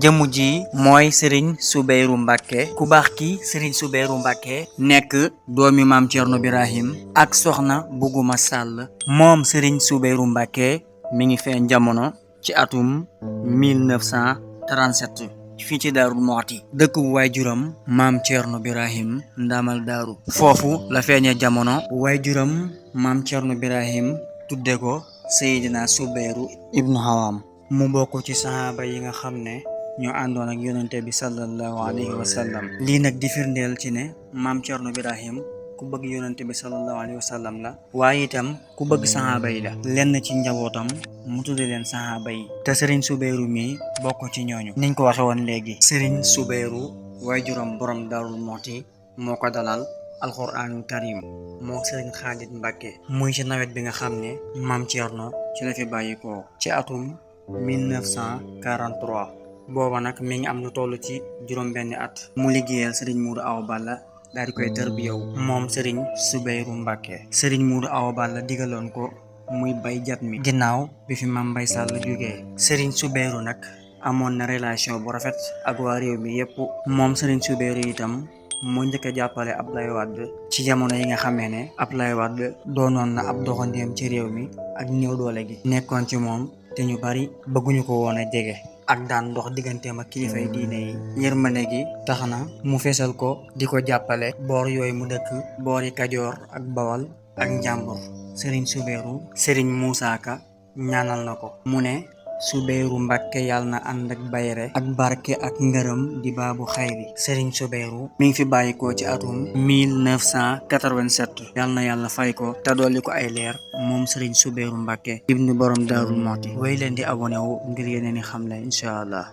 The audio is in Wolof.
jëmm ji mooy Serigne Soubeyru Mbacke ku baax ki Serigne Soubeyru Mbacke nekk doomi maam Thierno Birahim ak soxna Buguma Sall moom Serigne Soubeyru Mbacke mi ngi feeñ jamono ci atum 1937 fii ci Daarul Moxti dëkk bu waajuram maam Thierno Birahim ndaamal daaru foofu la feeñee jamono waajuram maam Thierno Birahim tudde ko Seydina Soubeyru ibnu Hawam mu bokk ci saxaaba yi nga xam ne ñoo àndoon ak yonente bi sallallahu alayhi wa sallam lii nag di firndeel ci ne maam Thierno Birahim ku bëgg yonente bi sallallahu alayhi wa sallam la waaye itam ku bëgg saxaaba yi la lenn ci njabootam mu tudde leen saxaaba yi te Serigne Soubeyru mi bokk ci ñooñu niñ ko waxe woon léegi Serigne Soubeyru waajuram borom Daarul Moxti moo ko dalal alxuraanul karim moo Serigne Khalid Mbacke muy ci nawet bi nga xam ne maam Thierno ci la fi bàyyikoo ci atum 1943 booba nag mi ngi am lu toll ci juróom-benni at mu liggéeyal Serigne Modou Awa Balla daal di koy tërbiyaw moom Serigne Soubeyru Mbacke Serigne Modou Awa Balla digaloon ko muy bay jat mi ginnaaw bi fi Mame Mbaye Sall jógee Serigne Soubeyru nag amoon na relation bu rafet ak waa réew mi yépp moom Serigne Soubeyru itam moo njëkk a jàppale Abdoulaye Wade ci jamono yi nga xamee ne Abdoulaye Wade doonoon na ab doxandéem ci réew mi ak néew doole gi nekkoon ci moom te ñu bari bëgguñu ko woon a jege ak daan ndox digganteem ak kilifay diine yi yërmande gi tax na mu fesal ko di ko jàppale boor yooyu mu dëkk boori Kajoor ak Bawal ak Njàmbur Serigne Soubeyru Serigne Moussa Ka ñaanal na ko mu ne Soubeyru Mbacke yàlla na ànd ak bayre ak barke ak ngërëm di baabu xayri Serigne Soubeyru mi ngi fi bàyyikoo ci atum 1987 yàlla na yàlla fay ko te dolli ko ay leer moom Serigne Soubeyru Mbacke ibnu borom Daarul Moxti way leen di abonné wu ngir yeneen i xam le incha allah